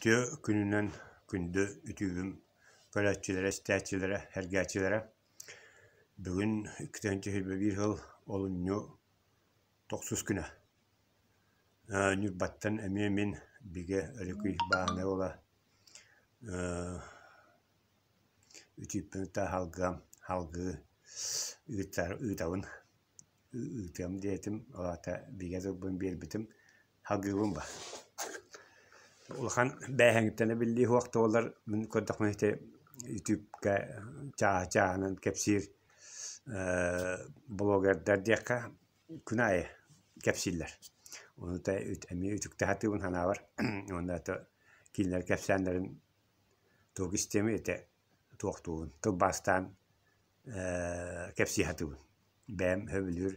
Үтүө күнүнэн күндү үтүгүм көрөөччүлэрэ, истээччилэрэ, сэргээччилэрэ! Бүгүн 2021 сыл олунньу тохсус күнэ. Ньурбаттан эмиэ мин Бигэ Өрүкүй бааһынай уола үтүөппүн кытта салгыам, салгыы ыытабын, ыытыам диэтим, ол аата бигэ тылбын биэрбитим Салгыыбын ба. Улахан бээһэҥиттэн эбиллии суох да буоллар, мин көрдөхпүнэ ити ютубка чааһы-чааһынан кэпсиир блогердар диэххэ күн аайы кэпсииллэр. Ону эмиэ үтүктэ сатыыбын санаабар уонна кинилэр кэпсээннэрин туох истиэмий этэ туохтуубун тылбаастаан кэпсии сатыыбын. Бэйэм сөбүлүүр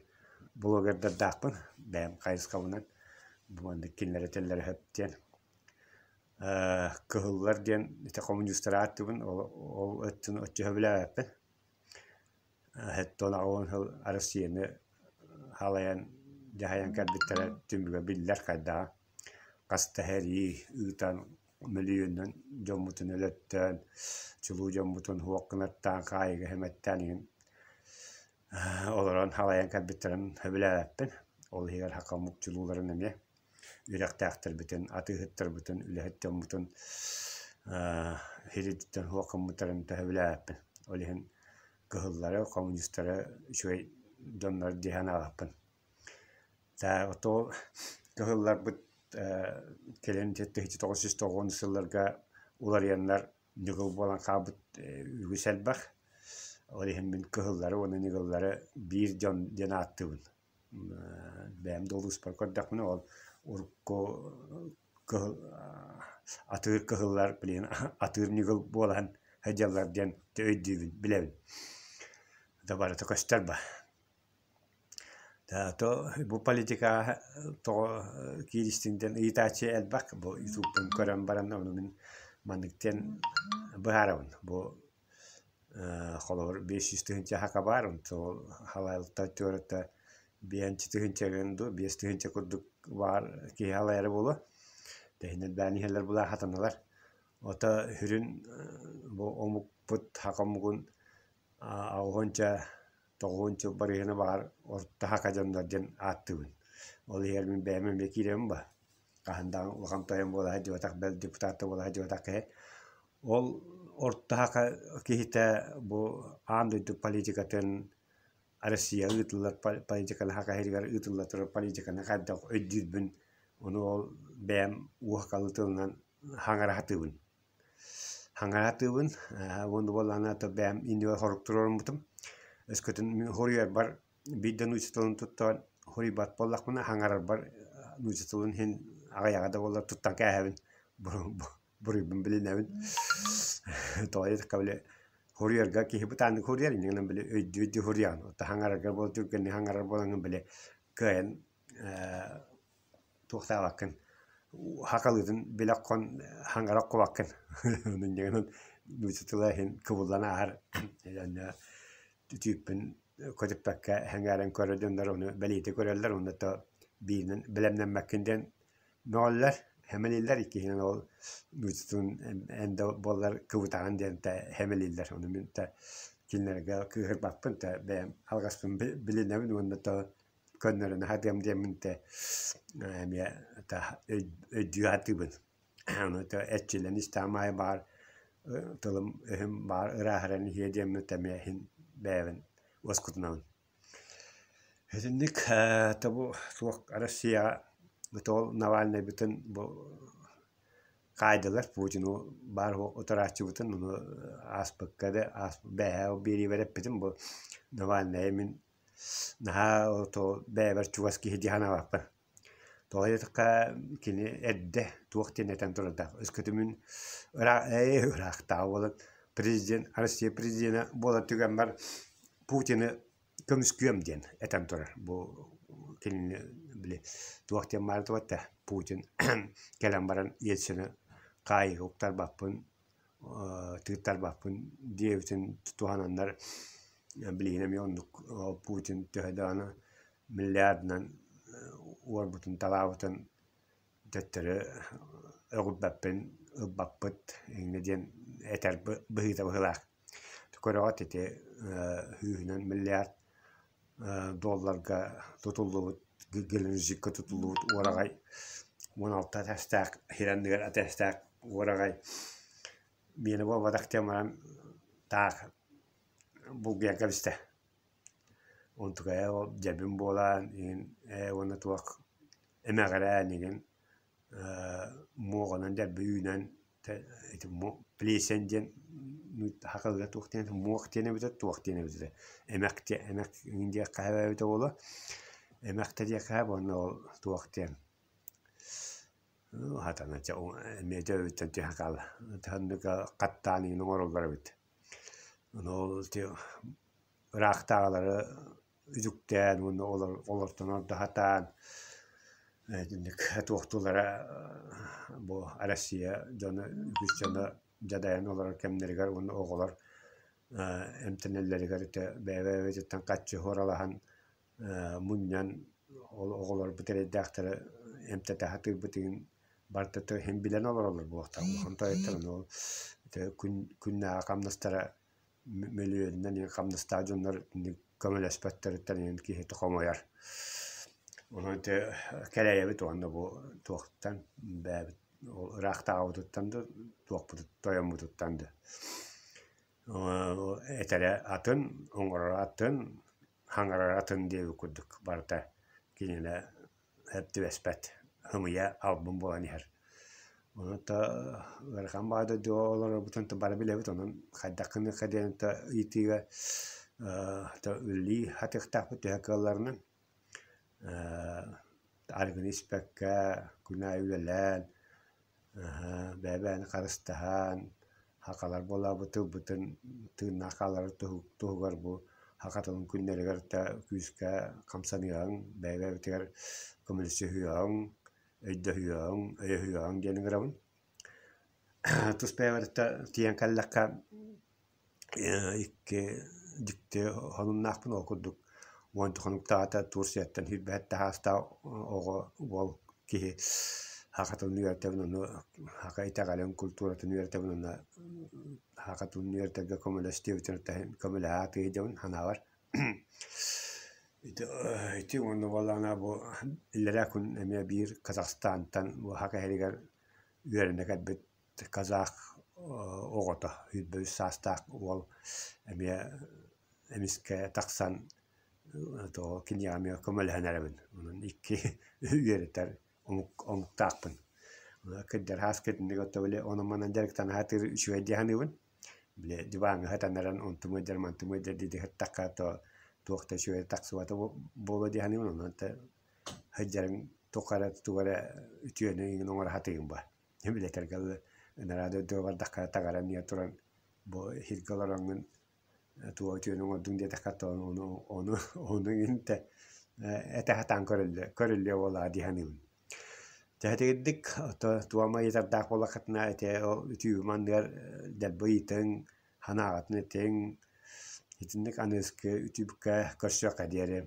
блогердардаахпын, бэйэм хайысхабынан бу маннык кинилэр этэллэрэ сөп диэн. Кыһыллар диэн ити хомуньуустары ааттыыбын, ол өттүн оччо сөбүлээбэппин. 78 сыл Россияны халайан дьаһайан кэлбиттэрэ түмүгэ биллэр хайдаҕа. Хас да сэрии ыытан мөлүйүөнүнэн дьоммутун өлөттөөн, чулуу дьоммутун суох гынаттаан, хаайыыга сэмэттээн иһин олорон халайан кэлбиттэрин сөбүлээбэппин. Ол иһигэр саха омук чулууларын эмиэ үөрэхтээхтэрбитин, атыыһыттарбытын, үлэһит дьоммутун сириттэн суох гыммыттарын сөбүлээбэппин. Ол иһин кыһыллары, коммунистары үчүгэй дьоннор дии санаабаппын. Ол кыһылларбыт кэлин 1990 сылларга уларыйаннар ньыгыл буолан хаалбыт үгүс элбэх. Ол иһин мин кыһыллары уонна ньыгыллары биир дьон диэн ааттыыбын. Бэйэм да улууспар көрдөхпүнэ ол урукку кыһыл атыыр кыһыллар билигин атыыр ньыгыл буолан сылдьаллар диэн өйдүүбүн, билэбин. Да барыта көстөр ба. То бу политикаҕа тоҕо кииристиҥ диэн ыйытааччы элбэх. Бу ютубпун көрөн баран ону мин маннык диэн быһаарабын. Бу холобур 500 тыһыынча саха баар, онтон халайалта түөрэтэ биэнчи тыһыынча дуу, 5 тыһыынча курдук баар киһи халайара буолуо. Тэһинэн бээн иһэллэр булаа хатаналар. Ото сүрүн бу омукпут саха омугун аҕыһуонча тоҕуһунча барыһына баҕар орто саха дьоннор диэн ааттыыбын. Ол иһигэр мин бэйэм эмиэ киирэбин ба. Хаһан даҕаны улахан тойон буола сылдьыбатах, бэл депутат да буола сылдьыбатах киһи. Ол орто саха киһитэ бу аан дойду политикатын, Россия ыытыллар политиканы саха сиригэр ыытылла турар политиканы хайдах өйдүүрбүн, ону ол бэйэм уоһукалы тылынан хаҥара сатыыбын. Хаҥаратыыбын уонна буоллаҕына бэйэм иннибэр хорук туруоруммутум. Өскөтүн мин хоруйарбар биир да нуучча тылын туттан хоруйбат буоллахпына хаҥарарбар нуучча тылын иһин аҕыйаҕа да буоллар туттан кээһэбин буруйбун билинэбин. Тоҕо диэтэххэ били хоруйарга киһи бытааннык хоруйар инньэ гынан били өйдүү-өйдүү хоруйаҕын. Оттон хаҥарарга буол түргэнник хаҥарар буолаҥҥын били кыайан туохтаабаккын хакалыытын билэ хон хаҥара оххубаккын инньэ нуучча тыла иһин кыбыллан ааһар түтүүппүн көтүппэккэ сэҥээрэн көрөр дьоннор ону бэлиэтии көрөллөр уонна то бииринэн бэлэмнэммэккин диэн мөҕөллөр сэмэлииллэр иккиһинэн ол нуучча тылын эн да буоллар кыбытаҕын диэн сэмэлииллэр ону мин кинилэргэ кыыһырбаппын бэйэм алҕаспын билинэбин уонна то көннөрүнэ сатыам диэммин тэ эмиэ өйдүү сатыыбын. Ону эрчиллэн истэҕим аайы баҕар тылым өһүм баҕар ырааһыран иһиэ диэммин эмиэ иһин бэйэбин уоскутунабын. Итинник тобу суох Россияҕа ол Навальнайбытын бу хаайдылар Путину баар утарааччыбытын ону ааспыкка да бэйэһээ биэриибэр эппитим бу Навальнайы мин Наһаа бэйэбэр чугас киһи дии санаабаппын. Тоҕо диэтэххэ кини эрдэ туох диэн этэн турардаах. Өскөтүн мин ыраахтааҕы буолан президент Россия президенэ буолар түгэммэр Путины көмүскүөм диэн этэн турар. Бу кинини били туох диэн баара этэ Путин кэлэн баран Ельцини хаайыыга уктарбаппын тыыттарбаппын диэбитин туһананнар билигин эмиэ оннук Путин төһө даҕаны миллиардынан уорбутун талаабытын төттөрү өҕүлбэппин, ылбаппыт инньэ диэн этэр быһыыта быһыылаах. Көрөҕүт ити сүүһүнэн миллиард долларга тутуллубут Геленджикка тутуллубут уораҕай 16 этээстээх сир анныгар этээстээх уораҕай миэнэ буолбатах диэн баран таах булгуйан кэбистэ. Онтукайа ол дьэбин буолан иһин ээ уонна туох эмэҕирээн игин муоҕунан дэлби үүнэн ити плесень диэн сахалыыга туох диэн муох диэн эбитэ туох диэн эбитэ эмэх эмэх диэххэ эбитэ буолуо эмэх да диэххэ уонна ол туох диэн хатана чэ эмиэ төбөбүттэн түһэн хаалла ханнык хаттаан иһин оҥороллор эбит ону ол ити ыраахтааҕылары үтүктээн уонна олортон ордо сатаан итинник туохтуулара бу Россия дьоно үгүс дьоно дьадайан олорор кэмнэригэр уонна оҕолор эмтэнэллэригэр ити бэйэ-бэйэбититтэн хаччы суоралаһан мунньан ол оҕолорбут эрэйдээхтэри эмтэтэ сатыырбыт иһин барыта иһин билэн олороллор буолуохтаах улахан тойоттор ону ити күннээҕи хамнастара мөлүйүөнүнэн хамнастаах дьоннор көмөлөспөттөрүттэн иһин киһи хомойор. Онон ити кэлэйэбит уонна бу туохтан бэйэбит ол ыраахтааҕыбытыттан да туохпутут тойоммутуттан да этэрэ атын, оҥороро атын, хаҥарар атын диэбит курдук барыта кинилэр сөп түбэспэт ымыйа албын буолан иһэр. Ону то ыарахан баҕайы дойдуга олорорбутун бары билэбит, онон хайдах гыныахха диэн то ыйытыыга то үлэлии сатыахтаахпыт төһө кыалларынан. Арыгыны испэккэ, күн аайы үлэлээн, бэйэ-бэйэни харыстаһан, сахалар буолаабыт тылбытын тыыннаах хаалар туһугар бу саха тылын күннэригэр да күүскэ хамсаныаҕыҥ, бэйэ-бэйэбитигэр көмөлөсүһүөҕүҥ, өйдөһүөҕүҥ, өйөһүөҕүҥ диэн ыҥырабын. Тус бэйэбэр тиийэн кэллэххэ икки дьикти сонуннаахпын ол курдук уонча хонуктааҕыта Турцияттан сүүрбэһэт таһаастаах оҕо уол киһи саха тылын үөрэтэбин ону саха итэҕэлин культуратын үөрэтэбин уонна саха тылын үөрэтэргэ көмөлөс диэбитин көмөлөһө сатыы сылдьабын санаабар. Ити уонна буоллаҕына бу иллэрээ күн эмиэ биир Казахстантан бу саха иһигэр үөрэнэ кэлбит казах оҕото 23 саастаах уол эмиэ эмискэ тахсан киниэхэ эмиэ көмөлөһөн эрэбин. Онон икки үөрэтэр омуктаахпын. Кырдьар сааска итинник били онон-манан дьарыктана сатыыр үчүгэй дии саныыбын. Били диваҥҥа сытан эрэн онтум ыалдьар, мантым ыалдьар дии сыттахха то туох да үчүгэй тахсыбата буолуо дии саныыбын. Онон сылдьарыҥ туох эрэ тугу эрэ үтүөнү эҥин оҥоро сатыыгын баа. Билэтэргэ дылы ынараа дойдуга бардахха таҥара эмиэ туран бу иһиргэ олороҥҥун туох үтүөнү оҥордуҥ диэтэххэ ону ону ону интэ этэ сатаан көрүллүө көрүллүө буоллаҕа дии саныыбын. Дьэ туома ыйытардаах буоллаххытына ити ол үтүүм анныгар дэлби ыйытыҥ, санааҕытын этиҥ, итинник аныгыскы үтүүбүккэ көрсүөххэ диэри.